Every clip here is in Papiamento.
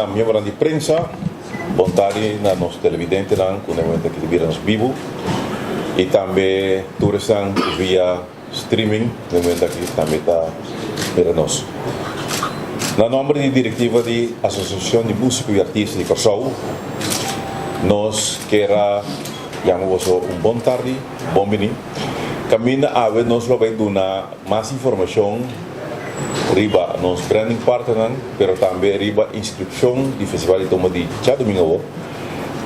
na miembronan di prensa, bon tardi na nos televidentenan ku na e momento aki ta bira nos bibu i tambe tur esnan ku via streaming na e momento aki tambe ta mira nos. Na nomber di direktiva di Asosiashon di Músiko i Artista di Kòrsou nos kier a yama boso un bon tardi, bon bini. Kaminda awe nos lo bai duna mas informashon riba nos branding partnernan pero tambe riba inskripshon di Festival di Tumba di djadumingu awor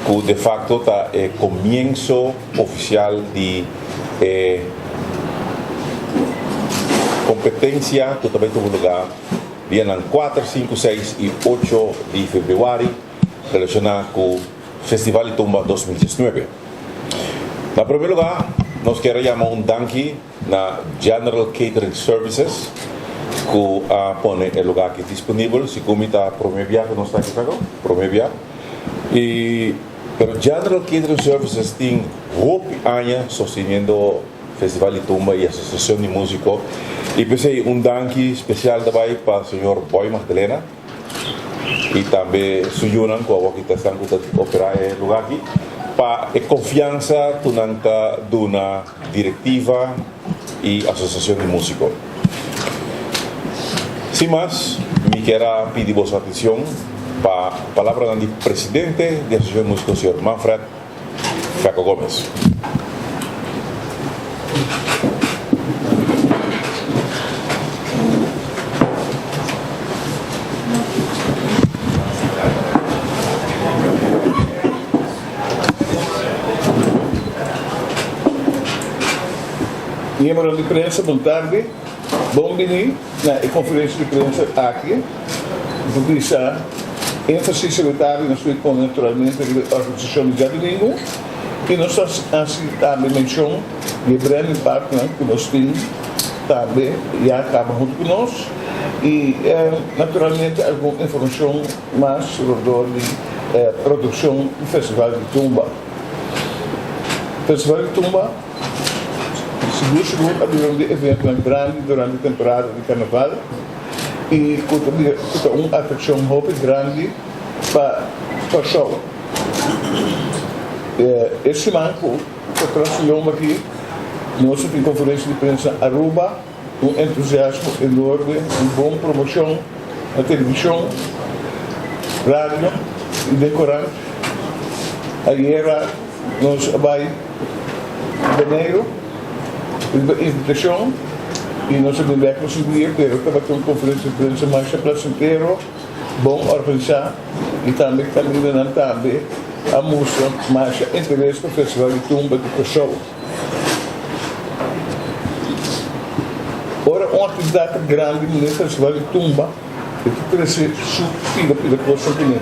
ku de facto ta e komienso ofisial di e kompetensia ku ta bai tuma lugá dianan kuater, sinku, seis i ocho di febrüari relashoná ku Festival di Tumba 2019. Na promé lugá nos kier a yama un danki na General Catering Services ku a pone e lugá aki disponibel. Sigun mi ta promé bia ku nos ta aki Fego? Promé bia. I pero General Catering Services tin hopi aña sosteniendo Festival di Tumba i Asosiashon di Músiko i p'esei un danki spesial ta bai pa señor Boy Magdalena i tambe su yunan ku awor ki ta esnan ku ta operá e lugá aki pa e konfiansa ku nan ta duna Direktiva i Asosiashon di Músiko. Sin mas, mi kier a pidi boso atenshon pa palabranan di presidente di Asosiashon di Músiko, señor Manfred Flaco Gomez. Miembronan di prensa bon tardi. Bon bini na e conferencia di prensa aki. Mi ta bisa enfasis riba e tardi nos por pone naturalmente riba e organisacion di djadumingu y nos ta haci tambe mencion di e branding partner cu nos tin tambe ya caba hunto cu nos y naturalmente algun informacion mas rondor di produccion di Festival di Tumba. Festival di Tumba sigur sigur a bira un di eventonan grandi durante temporada di carnaval y cu ta bira cu ta un atraccion hopi grandi pa Kòrsou. E siman cu ta tras di lomba aki nos a tin conferencia di prensa na Aruba. Un entusiasmo enorme, un bon promocion na television, radio y den corant. Ayera nos a bay Boneiru riba invitacion y nos a bin bek nos dia, pero tabata un conferencia di prensa masha placentero, bon organisa y tambe camindanan tambe a mustra masha interes pa Festival di Tumba di Kòrsou. Ora un aktividat ta grandi manera festival di tumba, e ta trese su pida pida kosnan kuné.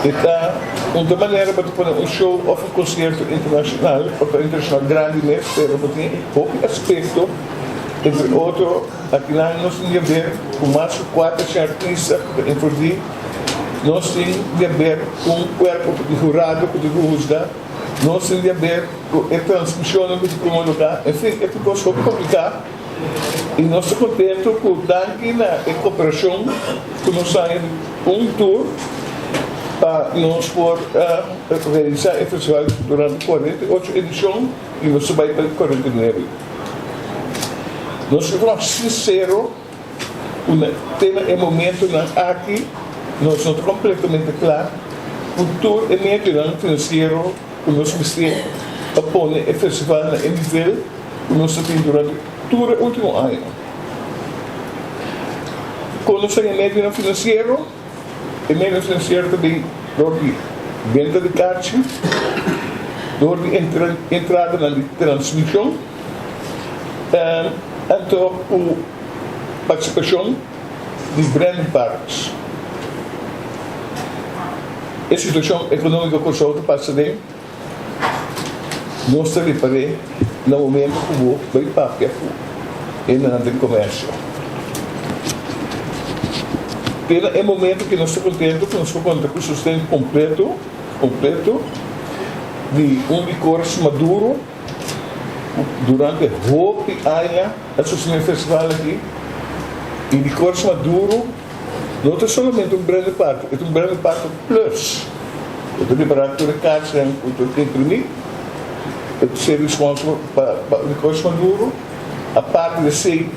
E ta un ta manera pa ta pone un show òf un konsierto internashonal, por ta internashonal grandi mes, pero bo tin hopi aspekto, entre otro akinan nos tin di haber ku mas ku kuater artista ku ta envolví. Nos tin di haber ku un kuerpo di hurado ku tin ku husga. Nos tin di haber ku e transmisionnan ku tin tuma lugá. En fin, e ta kos hopi kompliká. I nos ta kontentu ku danki na e koperashon ku nos haña di un tur pa nos por realisá e festival durante 48 edishon i nos ta bai pa 49. Nos ke ta sinsero. Ku na te na e momentonan aki nos no ta kompletamente kla ku tur e medionan finansiero ku nos mester pa pone e festival na e nivel ku nos ta tin durante tur e ultimo añanan. Kon nos ta e medionan finansiero? E medionan finansiero ta bin dor di benta di karchi, dor di entradanan di transmishon, Anto ku partisipashon di Branding Partners. E situashon ekonómiko Kòrsou ta pasa den, nos ta ripar'é na momento ku bo bai papia ku hendenan den komèrsio. Te na e momento ku nos ta kontentu ku nos por konta ku sosten kompleto kompleto di un di Kors Maduro. Durante hopi aña a sostené e festival aki i di Kors Maduro. No ta solamente un branding partner, e ta un branding partner plus. E ta prepará tur e karchinan ku ta imprimí, e ta ser responsabel pa Licores Maduro. Aparte di esei,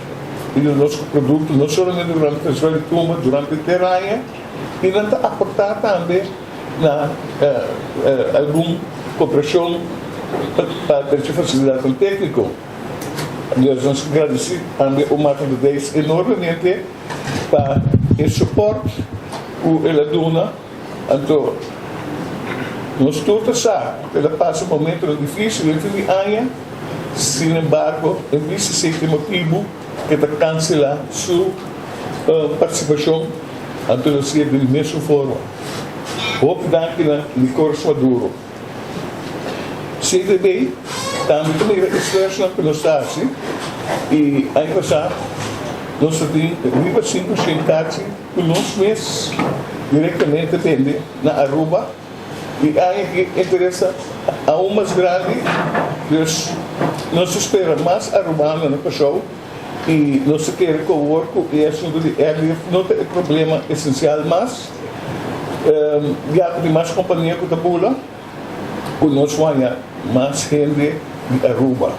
e yuda nos ku produkto no solamente durante Festival di Tumba, durante henter aña, i nan ta aportá tambe na algun koperashon pa drecha fasilidatnan tékniko. Nos ta gradisí tambe Omar van der Dijs enormemente pa e sopòrt ku el a duna. Anto nos tur ta sa ku el a pasa momentonan difísil den fin di aña, sinembargo e mester ser e motibu ku e ta kanselá su partisipashon, anto el a sier den e mesun forma. Hopi danki na Licores Maduro. CDB tambe ta mira esfuersonan ku nos ta hasi i aña pasá nos ta tin riba 500 taxi ku nos mes direktamente bende na Aruba i aña aki interes ta aun mas grandi, dus nos ta spera mas arubano na Kòrsou i nos ta kere ku awor ku e asuntu di airlift no ta e problema esensial mas. Ya ku tin mas kompania ku ta bula, ku nos waña mas hende di Aruba.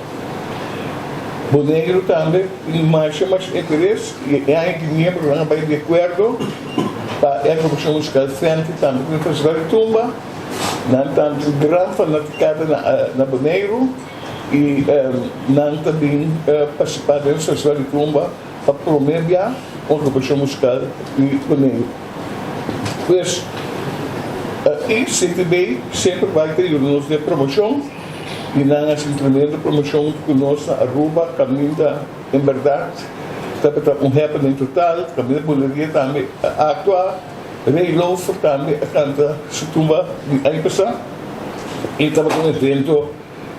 Boneiru tambe tin masha masha interes i e aña ki miembronan a bai di akuerdo pa e agrupashon musikal Fenty tambe ku e festival di tumba. Nan tambe tin gran fanatikada na Boneiru i nan ta bin partisipá den e festival di tumba pa promé bia un agrupashon musikal di Boneiru. Pues, e CTB semper bai ta yuda nos den promocion y nan a haci un tremendo promocion cu nos na Aruba caminda en berdad tabata un happening total, caminda Buleria tambe a actua, Ray Lofer tambe a canta su tumba di aña pasa y tabata un evento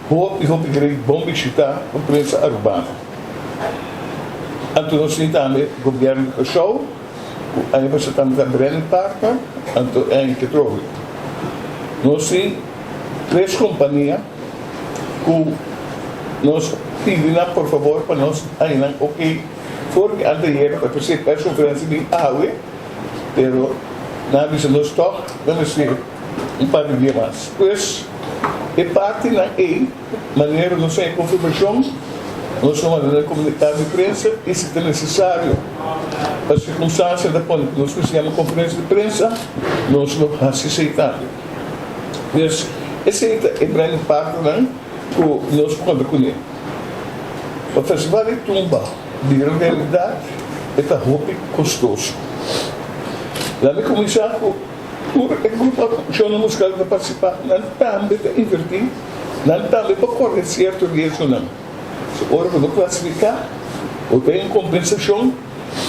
hopi hopi great bon bishita pa prensa Arubano. Anto nos tin tambe Gobierno di Curaçao. Ku aña pasá tambe ta Brennan Parker, anto Andy Petrovi. Nos tin tres kompania ku nos pidi nan por fabor pa nos haña nan ok for di anteayer ta presé press conferencia di awe, pero nan a bisa nos tòg nan mester un par di dia mas. Pues e partinan ei manera nos haña konfirmashon, nos lo manda nan komunikado di prensa i si ta nesesario pa sirkunstansia ta pone ku nos mester yama konferensia di prensa, nos lo hasi esei tambe. Pues, esei ta e branding partnernan ku nos por konta kuné. Pa festival di tumba bira un realidat e ta hopi kostoso. Laat mi kuminsá ku. Tur e gruponan musikal ku ta partisipá, nan tambe ta invertí, nan tambe por kore sierto riesgonan. So ora ku bo klasifiká, bo ta haña un kompensashon,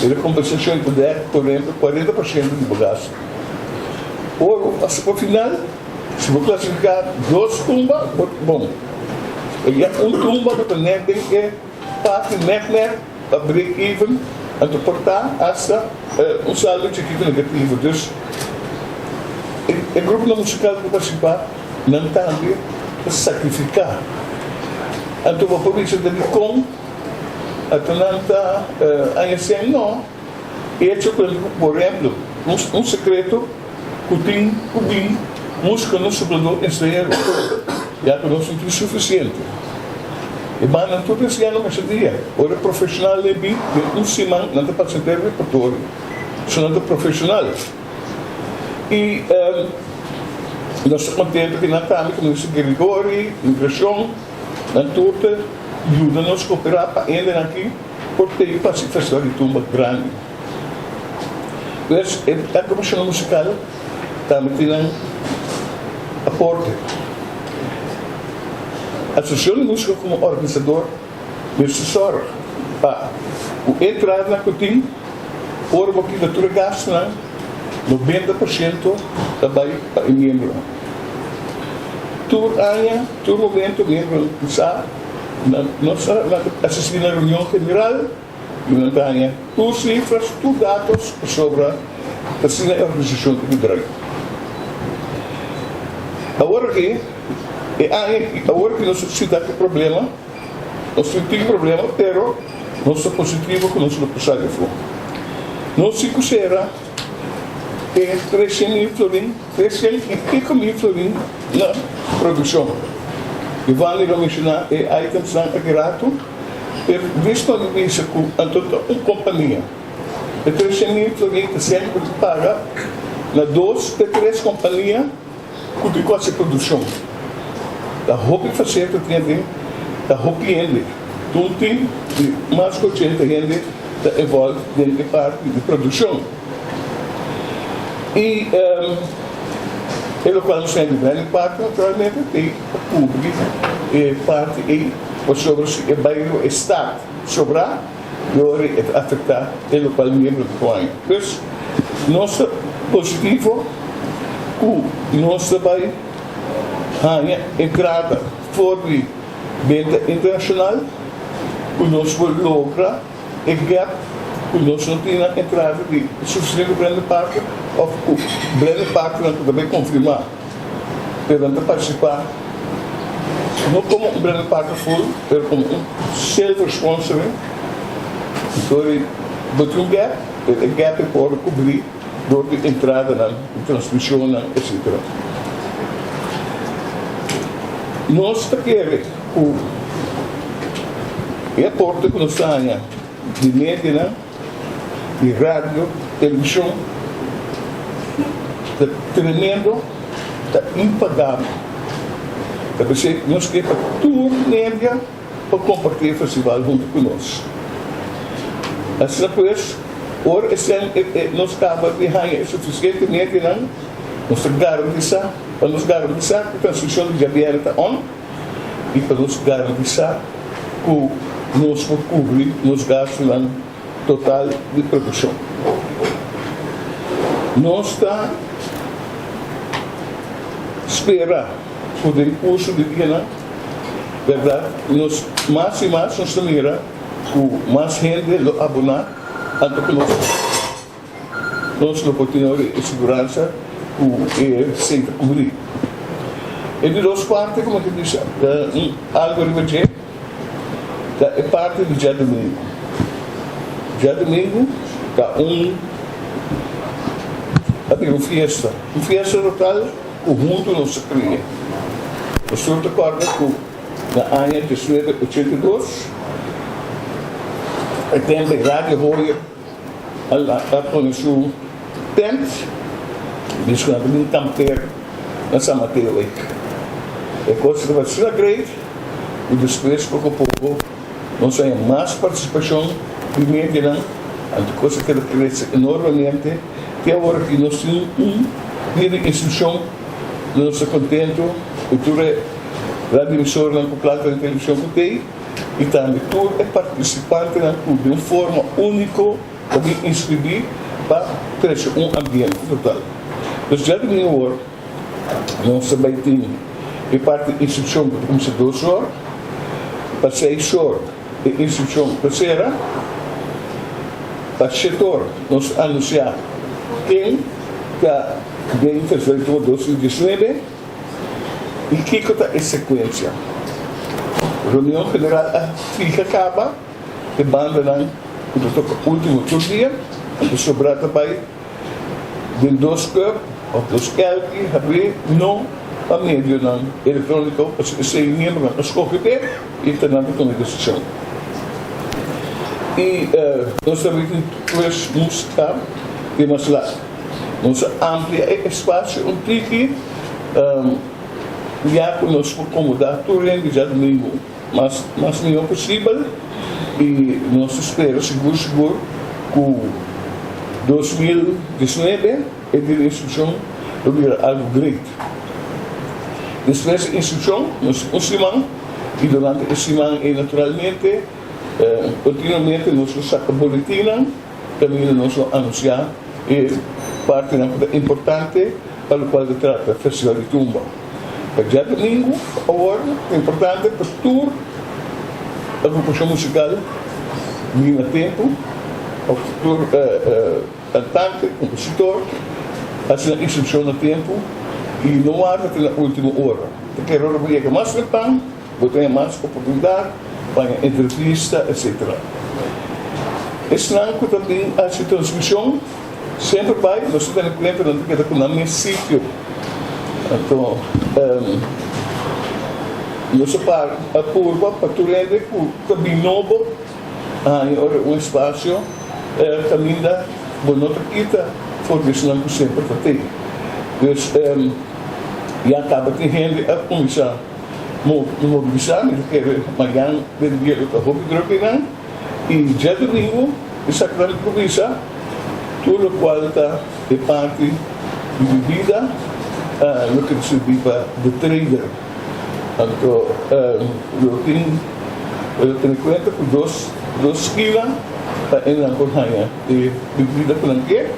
e rekompensashon ta dèk por ehempel 40% di bo gastu. Ora bo pasa pa final, si bo klasifiká dos tumba, bo ta bon. Ya un tumba bo ta nèk den e parti nèk nèk. Pa break even, anto por ta hasta un saldo chikito negativo. Dus e gruponan musikal ku partisipá nan tambe ta sakrifiká. Anto bo por bisa ta dikon anto nan ta haña sèn? No. E echo ku por ehemplo un sekreto ku tin ku bin músikonan supladó enseñero ya ku nos no tin sufisiente. E bannan tur ta enseñando masha dia. Ora e profesional e bin, den un siman nan ta pasa henter repertorio. So nan ta profesional. I nos ta contento ku nan tambe, komo dice Grigori, Migracion, nan tur ta yuda nos cooperá pa hendenan aki por tei pasa e festival di tumba grandi. Pues e agrupacionnan musical tambe tin nan aporte. Asociacion di Musica como organisador mester sòrg pa ku e entradanan ku tin, ora bo kita tur e gastunan, 90% ta bai pa e miembronan. Tur aña, tur momento miembronan sa, nan nos ta asisti na reunion general. I nan ta haña tur sifras, tur datos pasobra ta asina e organisashon ta drai. Awor aki, e aña aki, awor ki nos a sita ku problema, nos tin tin problema, pero nos ta positivo ku nos lo por sali afó. Nos tin ku sera. E 300.000 florin, 300 i piko mil florin na produkshon. Giovanni lo menshoná e itemsnan aki ratu, pero visto di bisa ku anto ta un kompania. E 300.000 florin ta semper di paga na dos te tres kompania ku tin ku hasi produkshon. Ta hopi faseta tin aden, ta hopi hende. Tur tin di mas ku 80 hende ta evolve den e parti di produkshon. I e lokual nos hende bèn parti naturalmente te pa kubri e parti ei pasobra si e bai riba e stat sobrá yori e ta afektá e lokual miembro di koaña. Pues nos ta positivo ku nos ta bai haña entrada for di benta internashonal ku nos por logra. E gap ku nos no tin na entrada di sufisiente Brenda Parker òf ku Brenda Parkernan ku ta bai konfirmá pero nan ta partisipá no komo un Brenda Parker full pero komo un silver sponsoring anto e bo tin un gap pero e gap e por kubrí dor di entradanan di transmishonnan etcetera. Nos ta kere ku e aporte ku nos ta haña di medianan, di radio, televishon, ta tremendo, ta impagabel. Ta p'esei nos ke pa tur media pa kompartí e festival huntu ku nos. Asina pues, ora e nos kaba di haña e sufisiente medianan, nos ta garantisá, pa nos garantisá ku transmishon di djabièrnè ta on i pa nos garantisá ku nos por kubri nos gastunan total di produkshon. Nos ta spera ku den kurso di dianan, bèrdat, nos mas i mas nos ta mira ku mas hende lo aboná anto ku nos. Nos lo por tin ora e siguransa ku e sey ta kubrí. E di dos parti ku mi ta bisa algu riba dje ta e parti di djadumingu. Djadumingu ta un ta bira un fiesta, un fiesta total ku huntu nos ta kria. Nos tur ta kòrda ku na aña 1982 e tempu e Radio Hoyer A pone su tent di su nan ta bin kampeer na San Mateo ei. E kos tabata asina great ku despues poko poko nos haña mas partisipashon di medianan, anto kos a keda krese enormemente te awor aki nos tin un dia di instrukshon ku nos ta kontentu ku tur e radioemisornan ku planta di televishon ku t'ei. i tambe tur e partisipantenan ku den forma úniko ta bin inskribí pa trese un ambiente total. Dus djadumingu awor nos ta bai tin e parti inskripshon ku ta kuminsá 2 or, pa 6 or e inskripshon ta sera, pa 7 or nos ta anunsiá ken ta den Festival di Tumba 2019. I kiko ta e sekuensia? Reunion general a fija kaba e bandanan ku ta toka ultimo tur dia, anto sobrá ta bai den dos kùp òf dos kèlki habrí no pa medionan elektróniko pasobra esei miembronan a skohe p'e i ta nan ta tuma e desishon. I nos ta bai tin tres músika di mas lat. Nos a amplia e espasio un tiki ya ku nos por komodá tur hende djadumingu mas mas mihó posibel i nos ta spera sigur sigur ku 2019 e dia di instrukshon lo bira algu great. Despues di instrukshon nos tin un siman i durante e siman ei naturalmente kontinuamente nos lo saka boletinnan. Kaminda nos lo anunsiá e partinan ku ta importante pa lokual ta trata Festival di Tumba. Pa djadumingu awor ta importante pa tur agrupashon musikal bini na tempu òf tur kantante, kompositor hasi nan inskripshon na tempu i no warda te na último ora. Ta kere ora bo yega mas tempan. Bo ta haña mas oportunidat pa haña entrevista, etcetera. Esnan ku ta bin hasi transmishon. Semper bai nos ta tene kuenta nan ta keda ku nan mes sitio. Anto nos a para a purba pa tur hende ku ta bin nobo a haña ora un espasio kaminda bo no ta kita for di esnan ku semper ta tei. Dus ya kaba tin hende a kuminsá mobilisá. Mi ta kere mañan den dia lo ta hopi druk einan. I djadumingu esaknan ku bisa tur lokual ta e parti di bibida lo ke sirbi pa de trader. Anto lo tin lo tene kuenta ku dos dos skina pa e nan por haña e bibida ku nan ke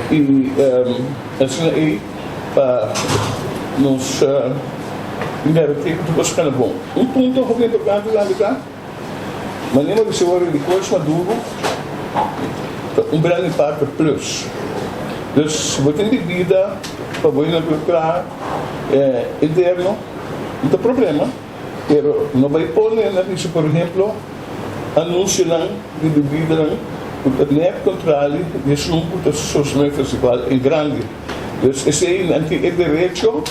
i asina ei pa nos garantia ku tur kos kana bon. Un punto hopi importante tambe ta. Manera di señor di Koos Maduro ta un branding partner plus. Dus si bo tin bibida pa bo yuna por traha interno no ta problema, pero no bay pone na bisa por ehemplo anuncionan di bibidanan cu ta net contrali di esun cu ta sostene festival en grandi. Dus esey nan tin e derecho.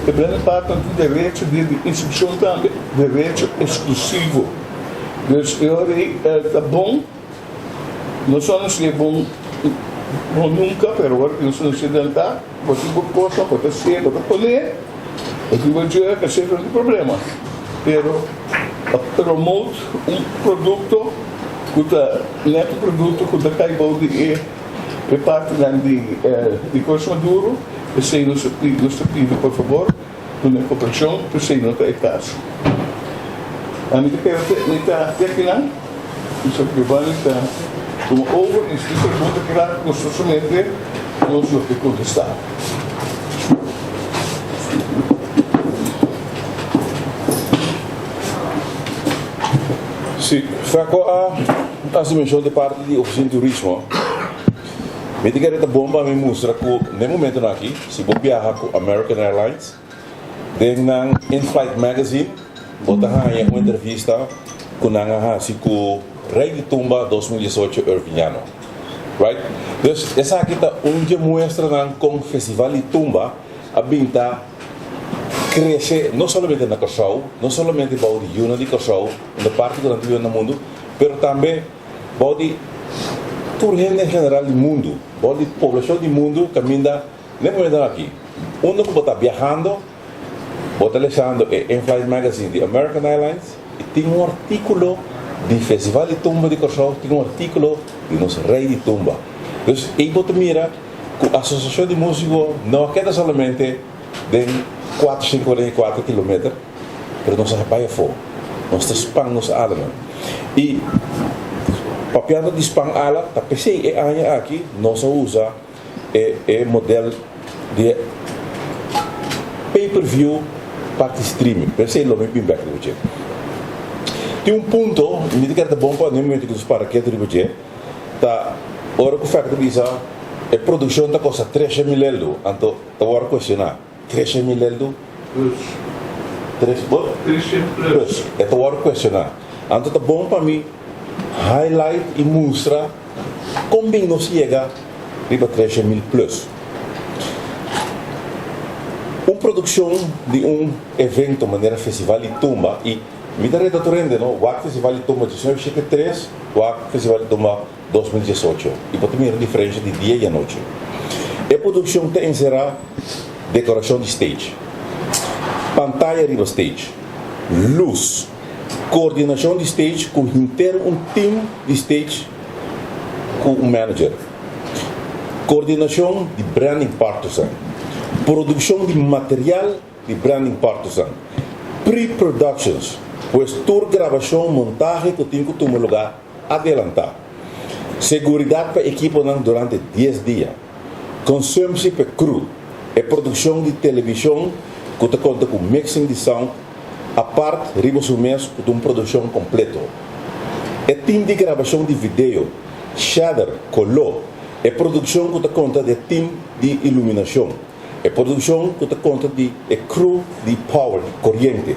E branding partner tin derecho di di inskripshon tambe, derecho eksklusivo. Dus e ora ei ta bon, no solo si e bon bon nunka, pero ora ku nos anunsia adelantá, bo tin bo kosnan, bo ta hasié, bo ta poné, bo tin bo dje, ta sefra no tin problema. Pero pa promote un produkto ku ta nèt un produkto ku ta kai bou di e. E partinan di di Kos Maduro, esei nos ta pidi, nos ta pidi por fabor duna koperashon, pero esei no ta e kaso. Ami ta kere te mi ta te akinan, mi sa ku Giovanni ta tuma over i si tin pregunta kla gustosamente nos lo ke kontestá. Si, Fèko a hasi menshon di parti di Ofisina di Turismo. Mi ta kere ta bon pa mi mustra ku den momentonan aki, si bo biaha ku American Airlines, den nan In-Flight Magazine bo ta haña un entrevista ku nan a hasi ku Rei di Tumba 2018 Irving Llano. Right? Dus esaki ta un dje muestranan kon Festival di Tumba a bin ta krese no solamente na Kòrsou, no solamente bou di yunan di Kòrsou, na parti ku nan ta biba na mundu, pero tambe bou di tur hende en general di mundu, bou di poblashon di mundu kaminda n'e momentonan aki unda ku bo ta biahando, bo ta lesando e In-Flight Magazine di American Airlines i tin un artíkulo di Festival di Tumba di Kòrsou, tin un artíkulo di nos Rei di Tumba. Dus ei bo ta mira ku Asosiashon di Músiko no a keda solamente den 444 kilometer, pero nos a bai afó. Nos ta span nos alanan. I papiando di span ala, ta p'esei e aña aki nos a usa e e model di e pay per view parti streaming. P'esei lo mi bin bèk riba dje. Tin un punto, i mi ta kere ta bon pa na e momento ku nos para ketu riba dje, ta ora ku Fèk ta bisa e produkshon ta kosta tresha mil eldu, anto ta wòrdu kuestioná. Tresha mil eldu? Plus. Tres bo? Tresha plus. Plus. E ta wòrdu kuestioná. Anto ta bon pa mi highlight i mustra kon bin nos yega riba 3000 plus. Un produkshon di un evento manera Festival di Tumba i mi ta reta tur hende no wak Festival di Tumba 1983 wak Festival di Tumba 2018 i bo ta mira diferensha di dia i anochi. E produkshon ta enserá dekorashon di stage, pantaya riba stage, lus, Koordinashon di stage ku henter un tim di stage ku un manager. Koordinashon di branding partnersan. Produkshon di material di branding partnersan. Pre-productions, pues tur grabashon, montahe ku tin ku tuma lugá adelantá. Seguridat pa ekiponan durante dies dia. Consumptie pa crew. E produkshon di televishon ku ta konta ku mixing di sound apart riba su mes ku ta un produkshon kompleto. E tim di grabashon di video, shader, koló. E produkshon ku ta konta di e tim di iluminashon. E produkshon ku ta konta di e crew di power, di koriente.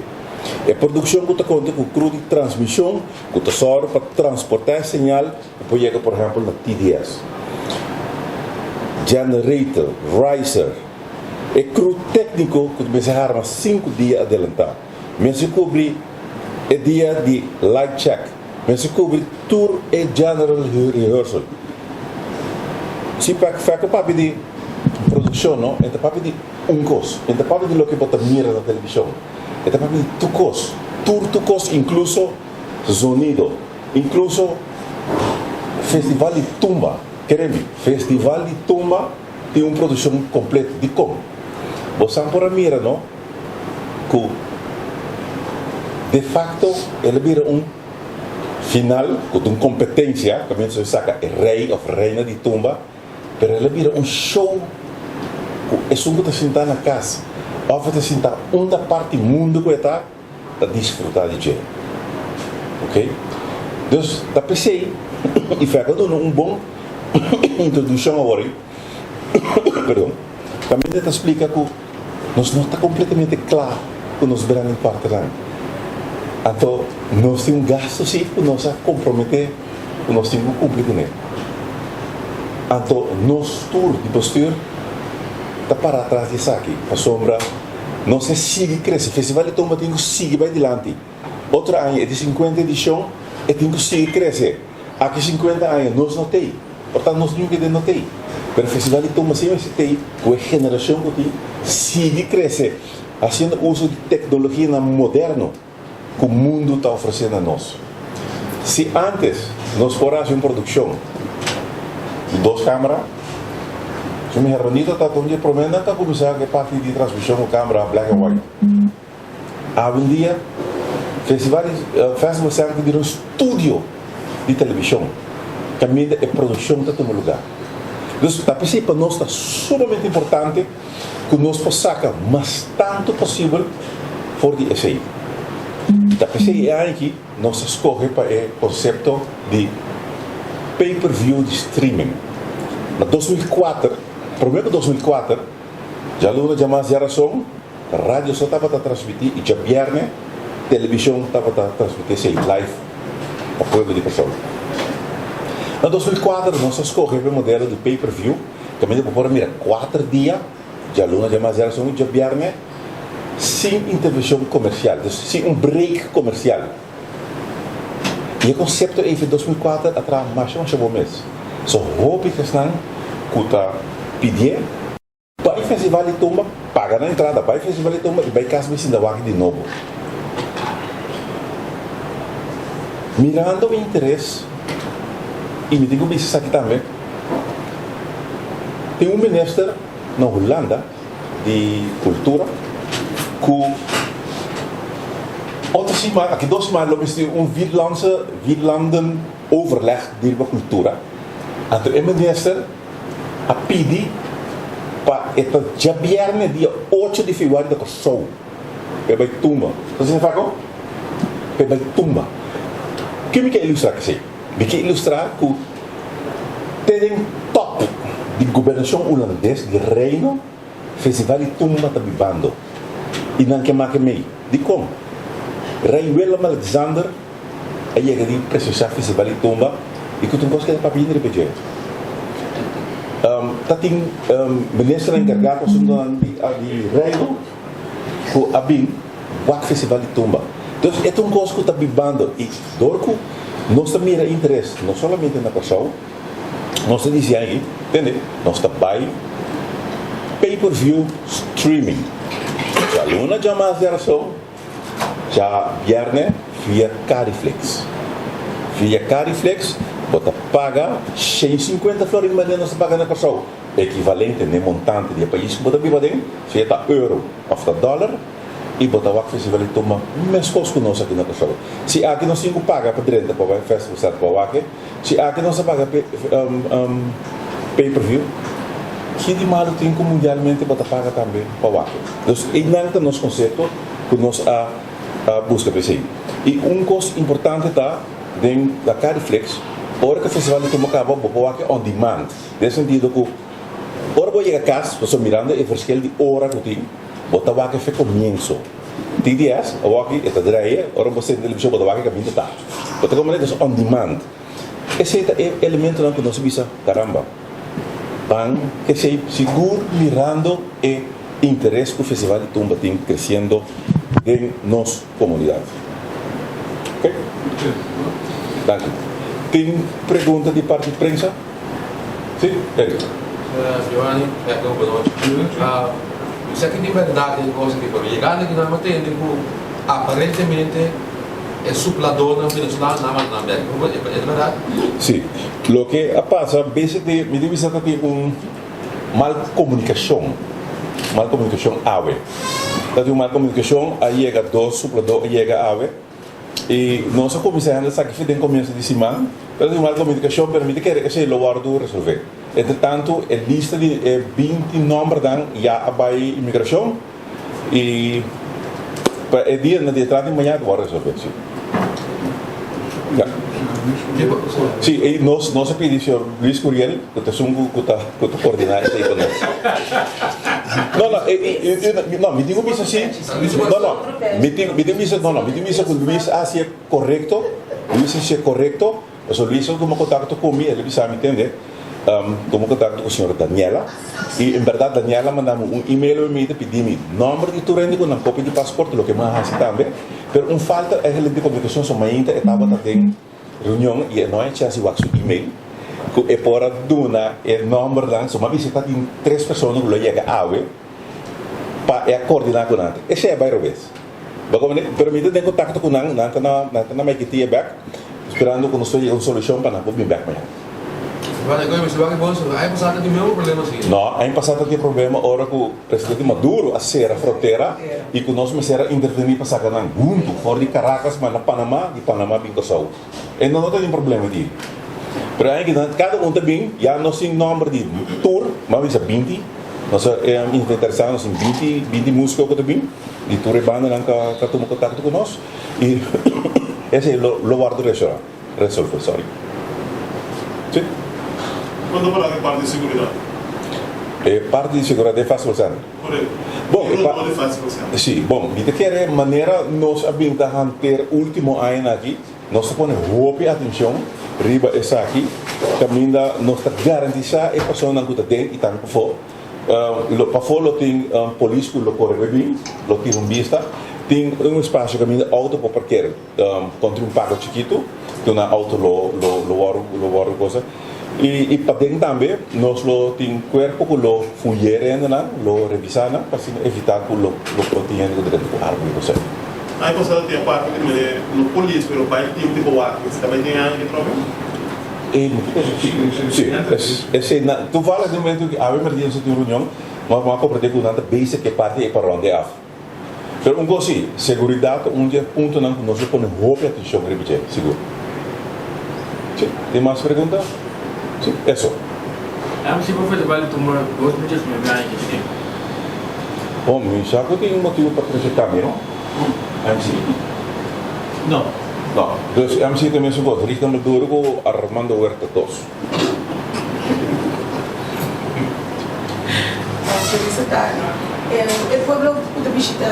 E produkshon ku ta konta ku crew di transmishon ku ta sòru pa transportá e señal ku por yega por ehèmpel na TDS. Generator, riser, e crew tékniko ku mester harma 5 dia adelantá, mester kubri e dia di light check, mester kubri tur e general rehearsal. Si pa ku papia di produkshon, no, e ta papia di un kos, e ta papia di loke bo ta mira na televishon, e ta papia di tur kos, tur tur kos, inkluso zonido, inkluso Festival di Tumba. Kere mi, Festival di Tumba tin un produkshon kompleto. Dikon? Bo sa por a mira, no, ku de fakto el a bira un final ku ta un kompetensia, kaminda su saka e rei òf reina di tumba, pero el a bira un show ku esun ku ta sintá na kas òf e ta sintá unda parti mundu ku e ta, ta disfrutá di dje. Ok? Dus ta p'esei i Fèk a duna un bon introdukshon awor ei, perdon, kaminda e ta splika ku nos no ta kompletamente kla ku nos branding partnernan. Anto nos tin un gastu sí ku nos a komprometé ku nos tin ku kumpli kuné. Anto nos tur di bestuur ta para atras di esaki pasobra Nos a sigui crece. Festival di Tumba tin cu sigui bay dilanti. Otro aña e di 50 edicion, e tin cu sigui crece. Aki 50 aña nos no tey. Por tanto nos nunca den no tey. Pero Festival di Tumba si mester tey cu e generacion cu tin sigui crece haciendo uso di tecnologianan moderno cu mundo ta ofrece na nos. Si antes nos por haci un produccion di dos camera, su mi hermanito ta un di e promenan ta cuminsa cu e parti di transmision cu camera black and white. Awendia Festival di Festival Center ta bira un studio di television caminda e produccion ta tuma lugar. Dus ta p'esey pa nos ta sumamente importante ku nos por saka mas tantu posibel for di esei. I ta p'esei e aña aki nos a skohe pa e konsepto di pay per view di streaming. Na 2004, promé ku 2004, djaluna djamas djarason, radio so tabata transmití i djabièrnè televishon tabata transmití esei live pa pueblo di Kòrsou. Na 2004 nos a skohe pa e modelo di pay per view. Kaminda bo por a mira kuater dia, djaluna, djamas, djarason i djabièrnè, sin intervenshon komersial, dus sin un break komersial. I e konsepto ei for 2004 a traha masha masha bon mes. So hopi esnan ku ta pidié bai Festival di Tumba, paga nan entrada, bai Festival di Tumba i bai kas bai sinta wak di nobo. Mirando e interes, i mi tin ku bisa esaki tambe, Tin un minister na Hulanda di cultura cu otro siman, aki dos siman lo mester un vierlandse, vierlanden overleg di riba cultura. Anto e minister a pidi pa e ta djabierne dia ocho di februari ta Kòrsou pa e bai tumba. Sa siña Fako? Pa e bai tumba. Ke mi ke ilustra kesey? Mi ke ilustra ku te den top di gobernashon hulandes di reino, festival di tumba ta bibando i nan ke make mei. Dikon? Rei Willem Alexander a yega di presensiá festival di tumba i ku ta un kos ku e ta papia hende riba dje. Ta tin ministernan enkargá ku asuntunan di reino ku a bin wak festival di tumba. Dus e ta un kos ku ta bibando i dor ku nos ta mira interes no solamente na Kòrsou, nos ta disi aki, tende, nos ta bai pay per view streaming. Djaluna djamas djarason, djabièrnè via Cariflix. Via Cariflix bo ta paga 150 florin manera nos ta paga na Kòrsou, ekivalente n'e montante di e pais ku bo ta biba aden, sea ta euro òf ta dòler. I bo ta wak festival di tuma meskos ku nos aki na Kòrsou. Si aki nos tin ku paga pa drenta pa bai festival sèt pa wak e, si aki nos ta paga pay per view, ki di malu tin ku mundialmente bo ta paga tambe pa wak e? Dus einan ta nos konsepto ku nos a buska pa esei. I un kos importante ta den la Cariflix, ora ku e festival di tuma kaba bo por wak e on demand, den sentido ku ora bo yega kas, pasobra mirando e verschil di ora ku tin, Bo ta wak efe komienso. TDS, Awor aki e ta draie, ora bo sende televishon bo ta wak e kaminda ta. Bo ta komprende? Entonces on demand. Esei ta e elementonan ku nos a bisa, karamba. Ban esei sigur mirando e interes ku Festival di Tumba tin kresiendo den nos komunidat. Ok? Danki. Tin pregunta di parti prensa? Si, Eric. Giovanni, Edgar, bonochi. Mi sa ki di bèrdat e kos aki, pero yegando aki nan a tende ku aparentemente e supladónan venezolano nan a manda nan bèk. E ta bèrdat? Si. Loke a pasa bes di mi ta bisa ta tin un mal komunikashon, mal komunikashon awe. Ta tin un mal komunikashon, a yega dos supladó a yega awe i nos a kuminsá hende esaki for den komienso di siman, pero tin un mal komunikashon, pero mi ta kere esei lo wòrdu resolvé. Entre tantu e lista di e 20 nòmbernan ya a bai imigrashon i pa e dianan di atrás di mañana ta wòrdu resolvé, si. Ya. Sí, i nos nos a pidi señor Luis Curiel, ku ta esun ku ku ta ku ta koordiná esei pa nos. No, no, e e e no, mi tin ku bisa si, no, no, mi tin mi tin bisa, no, no, mi tin bisa ku Luis a hasié korekto, Luis a hasié korekto, Pasobra Luis a tuma kontakto ku mi, el a bisa mi, Tende, tuma kontakto ku señora Daniela. I en bèrdat Daniela a manda mi un email mi ta pidi mi nòmber di tur hende ku nan kopia di pasport, loke mi a hasi tambe. Pero un falta eigenlijk di komunikashon, so mainta e tabata den reunion i e no a chèns di wak su email ku e por a duna e nòmbernan. So mi a bisa ta tin tres persona ku lo yega awe pa e a koordiná ku nan. Esei a bai robes. Bo comprende? Pero mi ta den contacto cu nan, nan ta na, nan ta na Maiquetía bek, esperando cu nos por yega un solucion pa nan por bin bek mañana. Bueno, e coge mi bon, aña pasado ta tin mesmo problema así. No, aña pasado ta tin problema ora cu presidente Maduro a cera frontera y cu nos mester a interveni pa saca nan hunto for di Caracas manda Panama, di Panama bin Curaçao. E no ta tin problema di. Pero aña aki nan cada un ta bin, ya nos tin nomber di tur, mas bisa 20. Nos a inventarisá nos tin 20, 20 músiko ku ta bin di tur e bandanan ku a tuma kontakto ku nos i esei lo lo wòrdu resolvé, resolvé, sorry. Sí. Kuantu por e parti di seguridat? E parti di seguridat den Festival Center? Korekto. Bon, E rondó di Festival Center. Sí, bon, mi ta kere manera nos a bin ta hanter último añanan aki, Nos ta pone hopi atencion riba esaki caminda nos ta garantisa e personanan cu ta den y tambe pafó. Pafó lo tin polis cu lo core bin, lo tira un bista. Tin un espacio caminda auto por parker contra un pago chikito cu nan auto lo lo wordo cosa. Y paden tambe nos lo tin cuerpo cu lo fuye rendenan, lo revisa nan pa asina evita cu lo por tin hende cu drenta cu arma y cosai. Aña pasado tin aparte di mene no polis pero bai team tipo wak si ta bai tin aña ki trobe? Si, esei na toevallig den momento ki awe merdia nos a tin un reunion nos a comprende cu nan ta bezig ke parti ei pa ronde af. Pero un cos si, seguridad ta un di e puntonan cu nos lo pone hopi atencion riba dje, sigur. Si, tin mas pregunta? Si, eso. MC por festival di tumor 2019 aña ki tin. Bon, mi sa cu tin motibo pa trece cambio, no? MC? No. No. Dus MC ta mesun cos, Rigna Maduro cu Armando Huerta dos. Feliz tardi. E pueblo ku ta bishita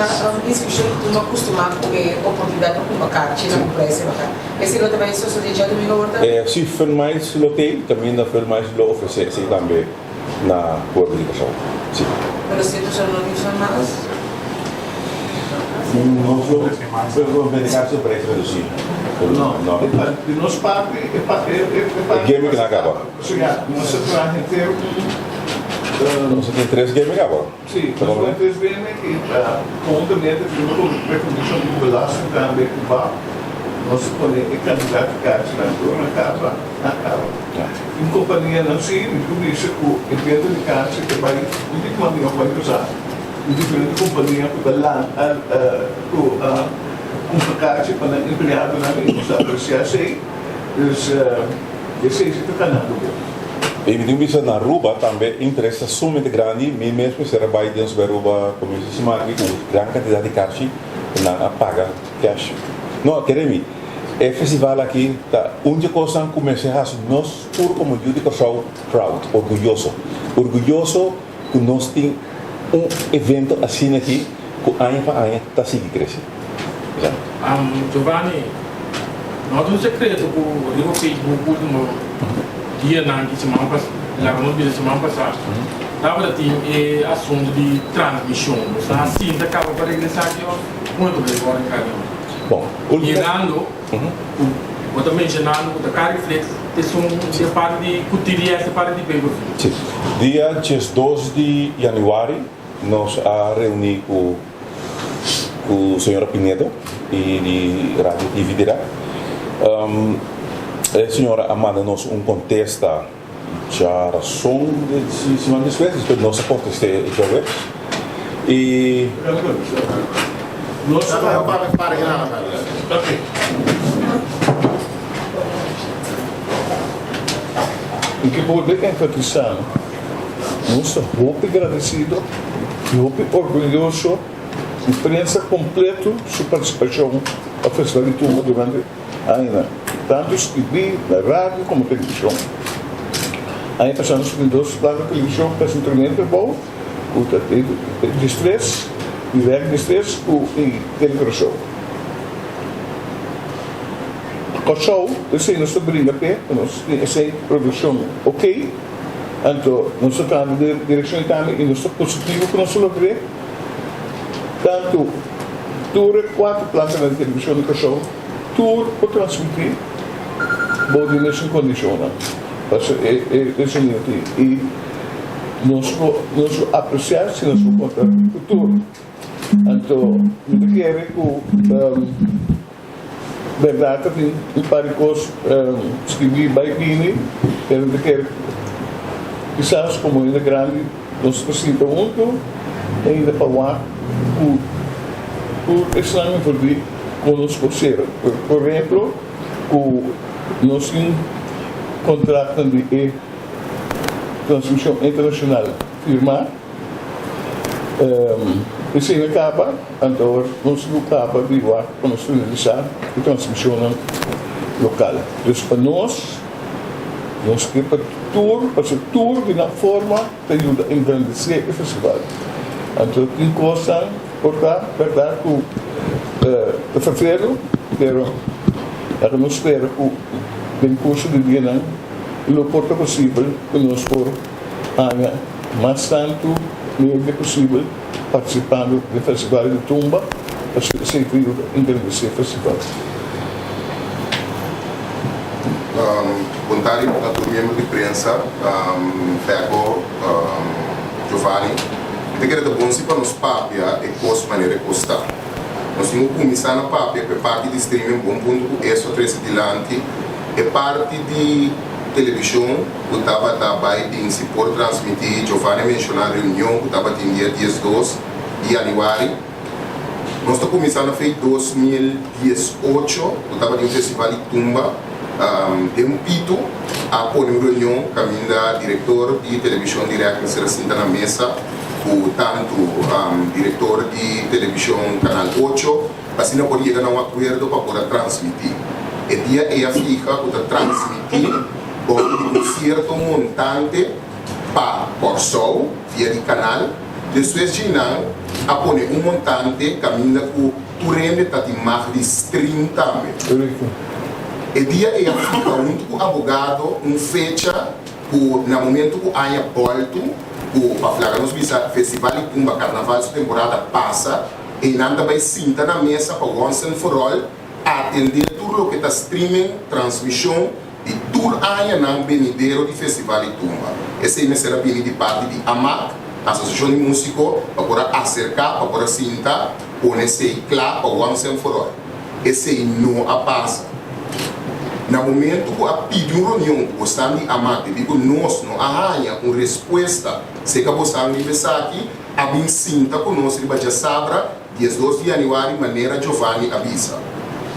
inskripshon di tumba kustumá ku e oportunidat pa kumpra karchi na un preis rebahá. Esei lo ta bai sosodé djadumingu awor tambe? Si Fulmais lo tei, kaminda Fulmais lo ofresé esei tambe na pueblo di Kòrsou. Si. Pero si tu no tin Fulmais? Nos lo bende karchi na preis redusí. No. Di nos parti e parti. E gimmick na kaba. Ya, nos a traha henter un. Nos a tin tres gimmick kaba. Si, nos a tin tres gimmick i konhuntamente prima ku rekondishon di belasting tambe ku bak nos a pone e kantidat di karchinan tur na kaba na kaba. Tin kompanianan si mi ku bisa ku e benta di karchi ta bai un tiki mas mihó ku bai pasá. Tin diferente kompania ku ta lanta ku a kumpra karchi pa nan empleadonan i nos ta apresiá esei. Dus esei si ta ganando bon. I mi tin bisa na Aruba tambe interes ta sumamente grandi. Mi mes mester a bai den su Aruba comienso di siman aki cu gran cantidad di karchi cu nan a paga cash. No, kere mi, e festival aki ta un di e cosnan cu mester haci nos tur como yu di Corsou proud, orguyoso. Orguyoso cu nos tin un evento asina aki cu aña pa aña ta sigui crece. Esaki. Giovanni, no ta un secreto cu riba Facebook ultimo dianan di siman pas. Laga nos bisa siman pasá tabata tin e asuntu di transmishon. Nos ta sinta kaba pa regresá aki òf kon e ta bai wòrdu enkargá? Bon, ultimo. Mirando ku bo ta menshonando ku ta Cariflex esun di e parti di ku TDS e parti di pay per view. Si. Dia 12 di yanüari nos a reuní ku ku señora Pinedo i di Radio TV Direct. E señora a manda nos un kontesta djarason di siman despues, despues nos a kontest'é djaweps i. Mi ke bolbe enfatisá, nos ta hopi gradesido i hopi orguyoso di prensa kompleto su partisipashon pa Festival di Tumba durante añanan, tantu skibí na radio komo televishon. Aña pasá nos tin dos plaka televishon pa hasi un tremendo trabou ku ta Diestres, Direct Diestres ku i Telecorsou. Kòrsou, esei nos ta bringa p'e, pa nos tin esei produkshon okey, anto nos ta trahando den direkshon ei tambe i nos ta positivo ku nos ta logr'é. Tantu tur e kuater plantanan di televishon di Kòrsou tur por transmití bou di mesun kondishonnan. Pasobra e e sonido tin i nos por nos lo apresiá si nos por konta ku tur. Anto mi ta kere ku Berdad ta tin un par di kos skibí bai bini, pero mi ta kere kisas komo hende grandi nos ta sinta huntu ainda pa wak ku tur esnan envolví kon nos por sera. Por ehemplo ku nos tin kontratnan di e transmishon internashonal firmá. Esei a kaba, anto nos lo kaba di wak pa nos finalisá e transmishonnan lokal. Dus pa nos, nos ke pa tur, pasobra tur di nan forma ta yuda engrandesé e festival. Anto tin kosnan por ta bèrdat ku ta ferfelu, pero laga nos spera ku den kurso di dianan lo por ta posibel ku nos por haña mas tantu medio posibel partisipando den festival di tumba pasobra esei ta yuda engrandesé festival. Bon tardi na tur miembro di prensa, Fecco, Giovanni. Mi ta kere ta bon si pa nos papia e kos manera e kos ta. Nos tin ku kuminsá na papia ku e parti di streaming, bon punto ku eso a trese dilanti, e parti di televishon ku tabata bai bin si por transmití, Giovanni a menshoná reunion ku tabatin dia 12 di yanüari. Nos ta kuminsá na fei 2018 ku tabatin festival di tumba den Pitu a pone un reunion kaminda direktor di televishon Direct mester a sinta na mesa ku tantu direktor di televishon Kanal ocho, Asina por yega na un akuerdo pa por a transmití. E dia ei a fiha ku ta transmití bou di un sierto montante pa Kòrsou via di kanal. Despues dje nan a pone un montante kaminda ku tur hende ta tin mag di stream tambe. E dia ei a fiha huntu ku abogado un fecha ku na momento ku aña bòltu ku pa flaga nos bisa Festival di Tumba Karnaval su temporada pasa, Einan ta bai sinta na mesa pa once and for all atendé tur loke ta streaming, transmishon di tur añanan benidero di Festival di Tumba. Esei mester a bini di parti di AMAC, Asosiashon di Músiko, pa por a aserká, pa por a sinta, pone esei kla pa once and for all. Esei no a pasa. Na momento ku a pidi un reunion ku bosnan di AMAC debí ku nos no a haña un respuesta serka bosnan riba esaki, a bin sinta ku nos riba djasabra 12 di yanüari manera Giovanni a bisa.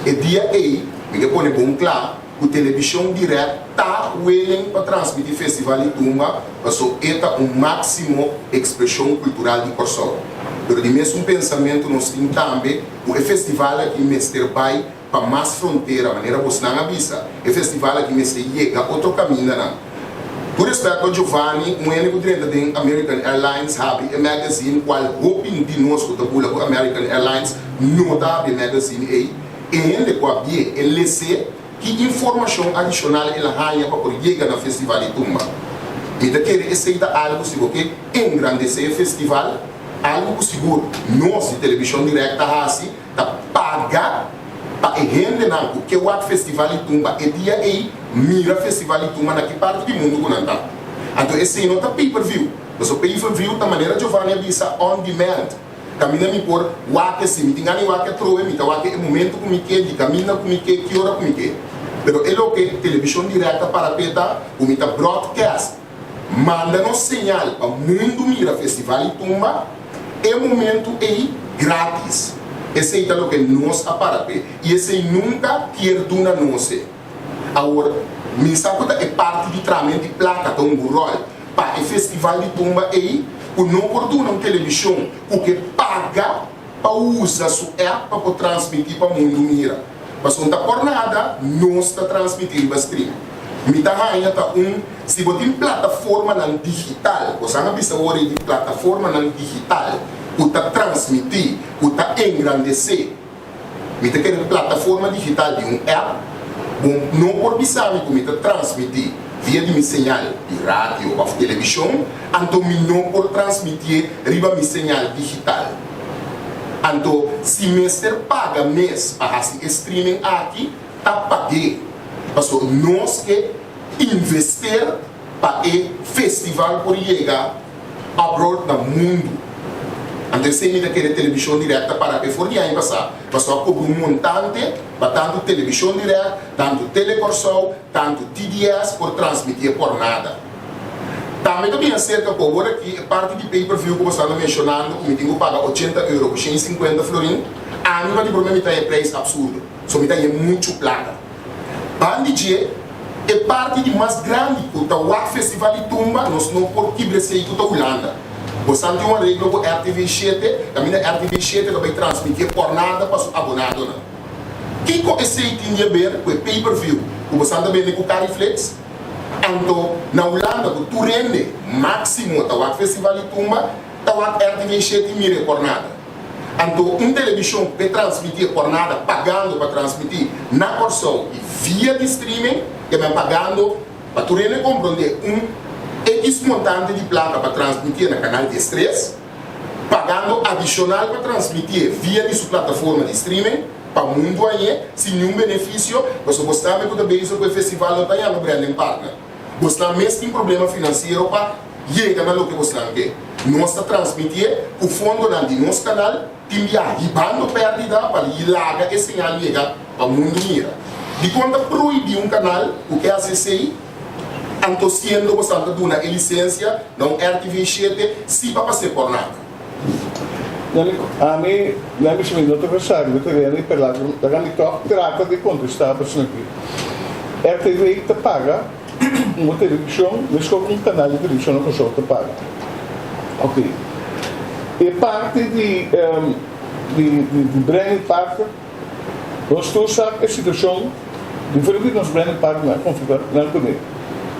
E dia ei mi ke pone bon kla ku telebishon dirèkt ta willing pa transmití Festival di Tumba paso e ta un máksimo ekspreshon kultural di Kòrsou. Pero di mesun pensamentu nos tin tambe ku e festival aki mester bai pa mas frontera, manera bosnan a bisa, e festival aki mester yega otro kamindanan. Ku respect pa Giovanni, un hende ku drenta den American Airlines habri e magazine, kual hopi di nos ku ta bula ku American Airlines no ta habri e magazine ei, e hende ku a bie e les'é, ki informashon adishonal el a haña pa por yega na Festival di Tumba? Mi ta kere esei ta algu si bo ke engrandesé e festival, algu ku sigur nos di Televishon Dirèkt ta hasi, ta paga pa e hendenan ku ke wak Festival di Tumba e dia ei mira Festival di Tumba na ki parti di mundu ku nan ta. Anto esei no ta pay per view, pasobra pay per view ta manera Giovanni a bisa on demand. Kaminda mi por wak si mi tin gana di wak atrobe mi ta wak e momento ku mi ke, di kaminda ku mi ke, ki ora ku mi ke. Pero e loke Televishon Dirèkt ta para p'e ta ku mi ta broadcast, manda nos señal pa mundu mira Festival di Tumba e momento ei gratis. Esei ta loke nos a para p'e i esei nunka kier duna nos e. Awor, mi sa ku ta e parti di tramen di plaka ta un ròl pa e festival di tumba ei ku no por duna un televishon ku ke paga pa usa su app pa por transmití pa mundu mira. Pasobra ta por nada nos ta transmití riba stream. Mi ta haña ta un si bo tin plataformanan digital, bo san a bisa awor ei di plataformanan digital ku ta transmití, ku ta engrandesé. Mi ta kere plataforma digital di un app, bo no por bisa mi ku mi ta transmití via di mi señal di radio òf televishon, anto mi no por transmitié riba mi señal digital. Anto si mester paga mes pa hasi e streaming aki, ta pag'é, pasobra nos ke invester pa e festival por yega abroad na mundu. Anto esei mi ta kere Televishon Dirèkt ta para p'e for di aña pasá, pasobra a kobra un montante pa tantu Televishon Dirèkt, tantu Tele Kòrsou, tantu TDS por transmitié pòrnada. Tambe ta bin aserka ku awor aki e parti di pay per view ku bo staba menshonando ku mi tin ku paga ochenta euro ku 150 florin, ami pa di promé mi ta haña e preis absurdo, so mi ta haña muchu plaka. Ban di dje, e parti di mas grandi ku ta wak Festival di Tumba nos no por kibra esei ku ta Hulanda. Bosan tin un areglo ku RTV shete, kaminda RTV shete ta bai transmitié pòrnada pa su abonadonan. Kiko esei tin di aber ku e pay per view ku bosan ta bende ku Cariflex? Anto na Hulanda ku tur hende máksimo ta wak Festival di Tumba, ta wak RTV shete i mira e pòrnada. Anto un televishon p'e transmití e pòrnada pagando pa transmití na Kòrsou i via di streaming, ke men pagando pa tur hende komprondé un ekis montante di plaka pa transmitié na kanal diestres, pagando adishonal pa transmitié via di su plataforma di streaming pa mundu añe sin niun benefisio, pasobra bo sabe ku ta bezig ku e festival no ta yama branding partner. Bosnan mes tin problema finansiero pa yega na loke bosnan ke. Nos ta transmitié ku fondonan di nos kanal tin bia hibando pèrdida pa laga e señal yega pa mundu mira. Dikon ta prohibí un kanal ku ke hasi esei? Anto siendo bosnan ta duna e lisensia na un RTV shete si pa pas'é por nada. Ami, mi bisa mi no ta versa riba tereno i perla laga mi tòg trata di kontestá pasobra ki RTV ta paga un televishon meskos ku un kanal di televishon na Kòrsou ta paga. Ok. E parti di di di branding partner nos tur sa e situashon diferente di nos branding partner a konfrontá nan kuné.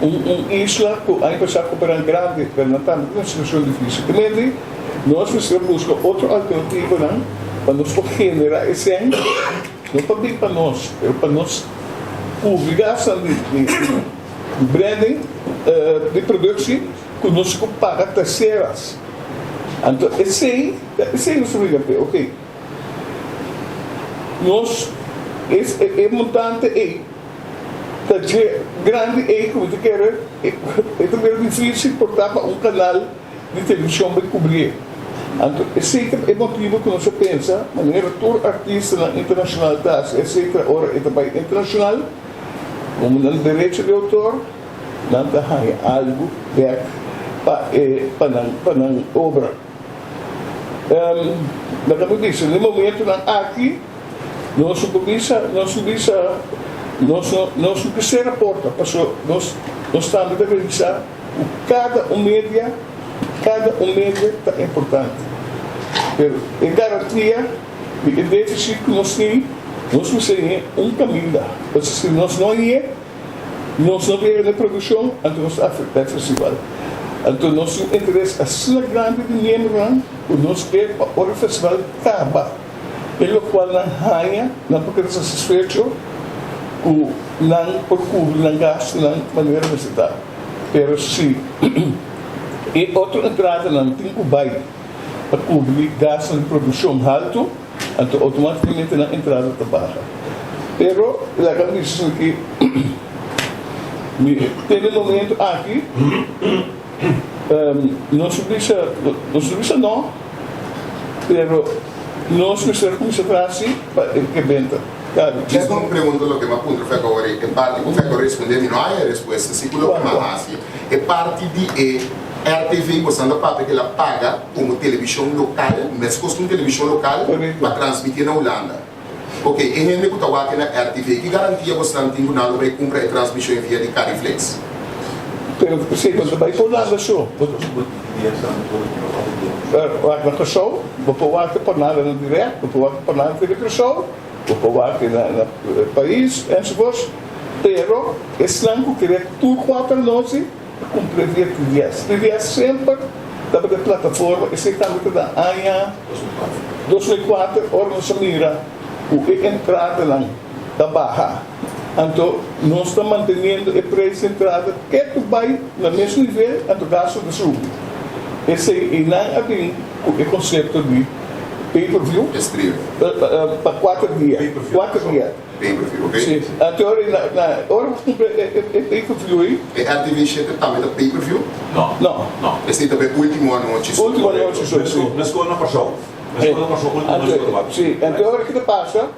Un un isla ku aña pasá koperá grandi pero nan tambe tin un situashon difísil. Te mende nos mester buska otro alternativanan pa nos por generá e sèn, no pa bin pa nos, pero pa nos kubri gastunan di di di branding, di produksie ku nos ku paga terseras. Anto esei, esei nos ta briga p'e, oke. Nos e e montante ei. Ta dje grandi ei ku mi ta kere e ta bira difísil por ta pa un kanal di televishon bai kubrié. Anto esei ta e motibu ku nos a pensa manera tur artistanan internashonal ta hasi etsetera ora e ta bai internashonal komo nan derecho di outor nan ta haña algu bèk pa e pa nan pa nan obra. Laga mi bisa den momentunan aki. Nos no por bisa, nos no bisa, nos no, nos no ke sera porta, paso nos, nos tambe ta realisá ku kada un media, kada un media ta importante. Pero e garantia di e defisit ku nos tin, nos mester hañ'é un kaminda, pasobra si nos no hañ'é, nos no ta yega na e produkshon, anto nos ta afektá e festival. Anto nos tin un interes asina grandi di miembronan ku nos ke pa ora e festival kaba. E lokual nan haña, nan por keda satisfecho ku nan por kubri nan gastunan manera mester ta. Pero si e otro entradanan tin ku bai pa kubri gastunan di produkshon haltu, anto outomátikamente nan entrada ta baha. Pero laga mi bisa ki mi te den momento aki nos a bisa nos a bisa no, pero nos mester kuminsá traha si pa e ke benta. Djis un pregunta loke m'a puntra Feko awor e parti ku Feko responde mi no haya e respuesta si ku loke m'a hasi e parti di e RTV bosan ta papia ku el a paga komo televishon lokal meskos ku un televishon lokal pa transmitié na Hulanda ok e hende ku ta wak na RTV ki garantia bosnan tin ku nan lo bai kumpra e transmishon via di Cariflex? Pero si bo ta bai pa Hulanda so wak na Kòrsou bo por wak pa Hulanda na dirèkt bo por wak pa Hulanda TV Kòrsou. Bo por wak na pais enzovoorts, pero esnan ku kere tur kuater nochi ta kumpli via TVS. TVS semper tabata e plataforma, esei tambe ta na aña 2004 ora nos a mira ku e entradanan ta baha, anto nos ta manteniendo e preis di entrada ketu bai na mes nivel, anto gasto ta subi. Esei einan a bin ku e konsepto di. Pay per view. Stream. Pa kuater dia. Pay per view. Kuater dia. Pay per view, ok. Si. Anto ora na na ora bo kumpra e e pay per view ei. E RTV shete tambe ta pay per view? No. No. No. Esei ta pa e ultimo anochi so. Ultimo anochi so, si. Meskos na Kòrsou. Meskos na Kòrsou ultimo anochi bo ta wak. Si. Anto ora ki ta pasa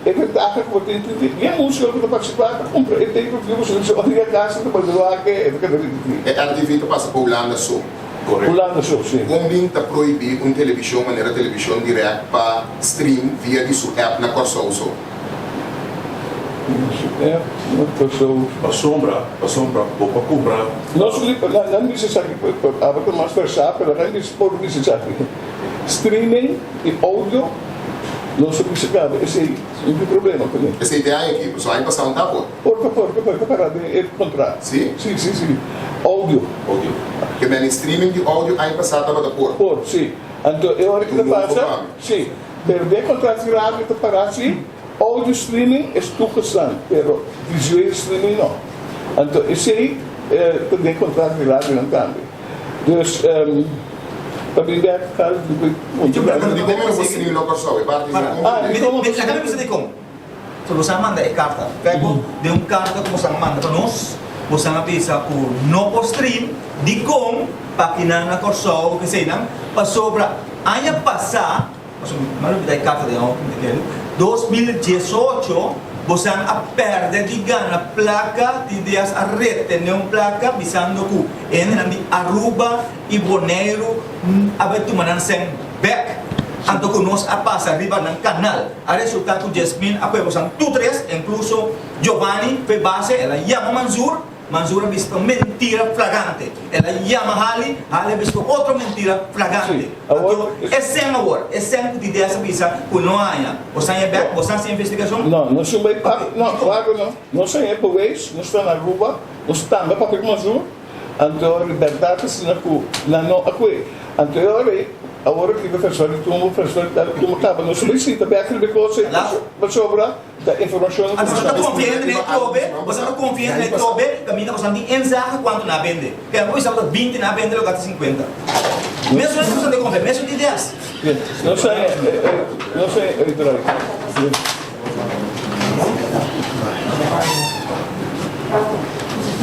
e ventaha ku bo tin tin tin bien músiko ku ta partisipá ta kumpra e pay per view pasobra si ora yega kas ta pone wak e ta keda ripití. E RTV ta pasa pa Hulanda so. Korekto. Hulanda so, si. Kon bin ta prohibí un televishon manera Televishon Direct pa stream via di su app na Kòrsou so? Su app na Kòrsou. Pasobra, pasobra bo por kumpra. Nos nan bisa esaki, abo ta mas versá, pero nan bisa por bisa esaki. Streaming i audio. Nos a bisa caba esey no tin problema cu ne. Esey te aña aki, pasobra aña pasado no ta por. Por ta por, ta por, ta para den e contrato. Si? Si, si, si. Audio. Audio. Ke men e streaming di audio aña pasado tabata por. Por, si. Anto e ora ki ta Un nobo pasa, pa mi. si. Pero den e contrato di radio ta para si, audio streaming es toegestaan, pero visuele streaming no. Anto esey ta den e contrato di radionan tambe. Dus pa bin bek tal di ku Pero di kon mi no por stream na Kòrsou? E parti di kon Ah, di kon Laga mi bisa di kon. So boso a manda e karta. Peko den un karta ku boso a manda pa nos, boso a bisa ku no por stream dikon pa kinan na Kòrsou keseinan pasobra aña pasá Pasobra mi a lubida e karta den auto mi ta kere. 2018 bosan a perde di gana plaka di dias a retene un plaka bisando ku e hendenan di Aruba i Boneiru a bai tuma nan sèn bèk. Anto ku nos a pasa riba nan kanal. A resulta ku Jasmine a kohe bosan tur tres, inkluso Giovanni fue base, el a yama Manzur. Manzur a bisa un mentira flagante. El a yama Hali, Hali a bisa un otro mentira flagante. Anto, e sèn awor, e sèn ku TDS a bisa ku no haña, bo sa haña bèk? Bo sa hasi investigashon? No, nos un bai pa, no, klaro no. Nos a haña beweis, nos ta na Aruba, nos tambe a papia ku Manzur. Anto, e bèrdat ta asina ku nan no a kue. Anto e ora ei, awor aki ta Festival di Tumba, Festival di Tumba kaba, nos a bai sinta bèk riba e kos ei, pasobra. Ta informacion Anto boso ta confia hende den trobe, boso ta confia hende den trobe, caminda boso tin inzage cuanto nan a bende. Kaya bo bisa bo ta binti nan a bende loke ta sinkuenta. Mesun hende boso ta confia, mesun ideas. No sa no sa uitdraai.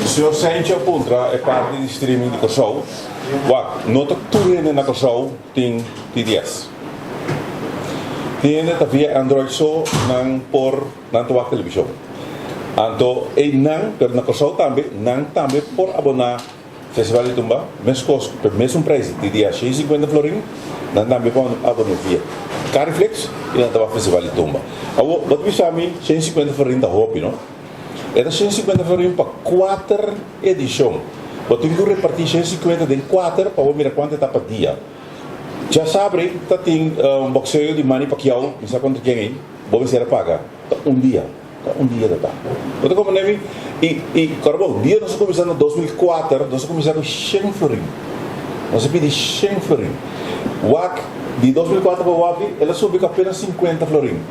Señor Sencho a puntra e parti di streaming di Kòrsou. Wak, no ta tur hende na Kòrsou tin TDS. Tin hende ta via Android so nan por nan ta wak televishon. Anto ei nan, pero na Kòrsou tambe, nan tambe por aboná Festival di Tumba meskos ku p'e mesun preis di dia 650 florin, nan tambe por aboné via Cariflex i nan ta wak Festival di Tumba. Awor, bo ta bisa mi 650 florin ta hopi, no? E ta 650 florin pa kuater edishon. Bo tin ku repartí 650 den kuater pa bo mira kuantu e ta pa dia. Djasabri ta tin un boxeo di Manny Pacquiao, mi sa kontra ken ei, bo mester a paga, ta un dia, ta un dia ta ta. Bo ta komprende mi? I, i kòrda bo, dia nos a kuminsá na 2004, nos a kuminsá ku shen florin, nos a pidi shen florin. Wak, di 2004 pa wak, el a subi ku apenas sinkuenta florin.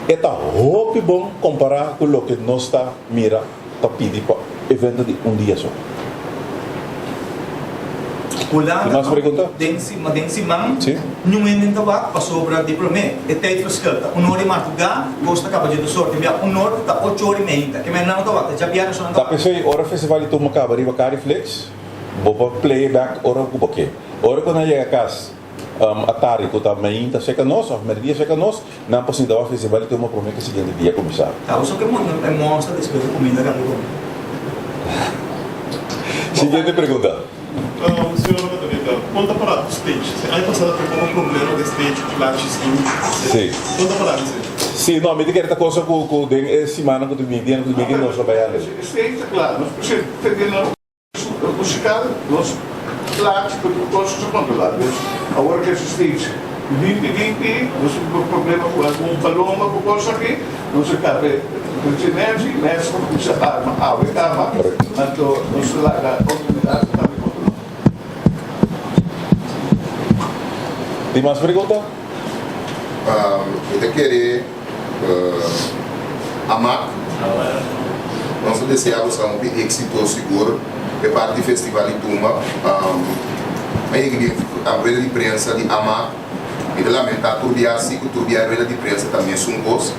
E ta hopi bon kompará ku loke nos ta mira ta pidi pa evento di un dia so. Hulanda Tin mas pregunta? Den den siman Sí. niun hende no ta wak pasobra di promé e tijdverschil ta un ora di martugá kos ta kaba dje dos or tin bia un or ta ocho ora i meinta ke men nan no ta wak ta djabièrnè so nan ta Ta wak. p'esei ora festival di tumba kaba riba Cariflex bo por play back ora ku bo ke. Ora ku nan yega kas atardi ku ta meinta serka nos òf merdia serka nos nan por sinta wak festival di tumba promé ku siguiente dia kuminsá. Ta bo so ke e monster despues di kuminda kaba di kome. Siguiente pregunta. Señora Bataneta, kon ta pará ku stage? Si aña pasado tin poko problema ku e stage ku plachi sin. Sí. Kon ta pará ku esei? Sí, no, mi ta kere ta cosa ku ku den e simannan ku ta bini, dianan ku ta bini nos lo bai handel. E stage ta kla, nos por tende nos musical, nos plachi, tur kos ta kontrolá. Dus awor ku e stage limpi limpi, nos tin problema ku algun paloma ku kos aki. Nos a kabe Dulce Nancy, mes por kuminsá arma awe kaba, anto nos ta laga outoridat tambe kontrolá. Tin mas pregunta? Mi ta kere Amak, nos ta desea boso hopi éxito sigur e parti festival di tumba. A yega di rueda di prensa di Amak. Mi ta lamentá tur bia si ku tur bia rueda di prensa ta mesun kos,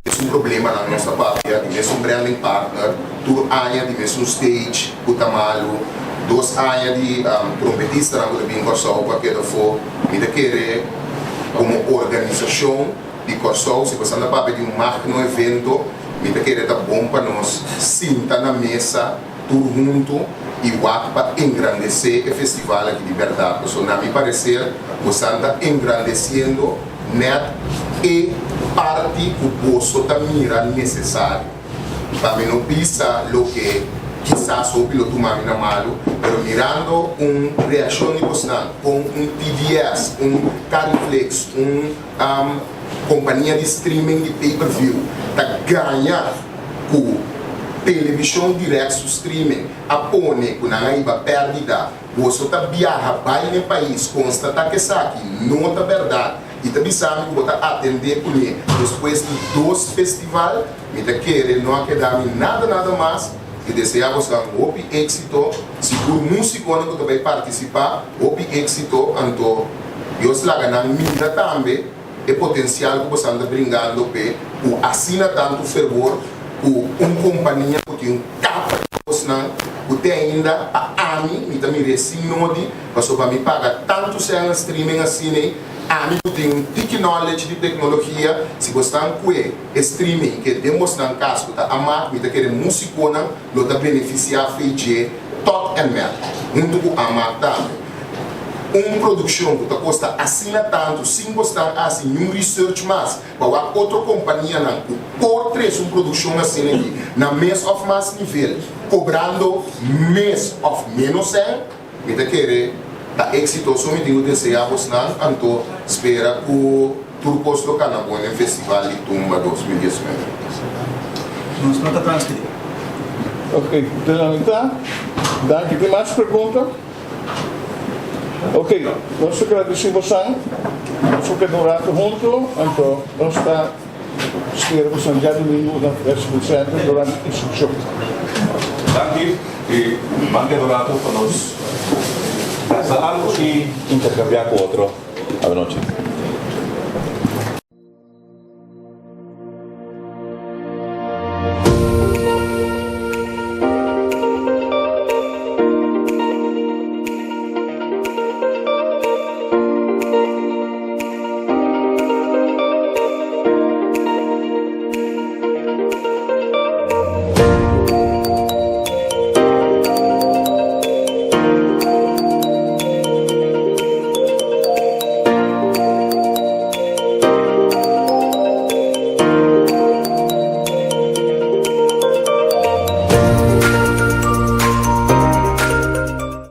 di mesun problemanan nos ta papia, di mesun branding partner, tur aña di mesun stage ku ta malu, dos aña di trompetistanan ku ta bin Kòrsou ku a keda afó. Mi ta kere komo organisashon di Kòrsou, si boso anda papia di un magno evento, mi ta kere ta bon pa nos sinta na mesa, tur huntu y wak pa engrandece e festival aki di berdad pasobra na mi parecer bosan ta engrandeciendo net e parti cu boso ta mira necesario. Pa mi no bisa loke kisas hopi lo tuma mi na malo pero mirando un reaccion di bosnan con un TBS, un Cariflix, un compania di streaming di pay per view ta gaña ku televishon dirèkt su streaming a pone ku nan a hiba pèrdida, boso ta biaha bai n'e pais konstatá ku esaki no ta bèrdat i ta bisa mi ku bo ta atendé kuné despues di dos festival, mi ta kere no a keda mi nada nada mas di deseá bosnan hopi éksito, sigur músikonan ku ta bai partisipá hopi éksito, anto Dios laga nan mira tambe. E potencial cu bosan ta bringando p'e cu asina tanto fervor cu un compania cu tin un capa di cosnan cu te ainda pa ami mi ta mir'é sin nodi pasobra mi paga tanto sèn na streaming asin'ei ami cu tin un tiki knowledge di tecnologia si bosnan cue e streaming ke den bosnan cas cu ta amak mi ta kere musiconan lo ta beneficia fe dje tot en met hunto cu amak tambe. Un produkshon ku ta kosta asina tantu sin bo stan hasi niun research mas pa wak otro kompanianan ku por trese un produkshon asina aki na mes òf mas nivel kobrando mes òf ménos sèn, mi ta kere ta eksitoso. Mi tin ku deseá bosnan anto spera ku tur kos lo kana bon den Festival di Tumba 2019. Nos no ta transmití. Ok, te la mitad. Danki. Tin mas pregunta? Ok, nos ta gradisí bosan. Nos a keda un rato huntu, anto nos ta spera bosan djadumingu na Festival Center durante instrukshon. Danki i ban keda un rato pa nos gasta algu i interkambiá ku otro. Awe nochi.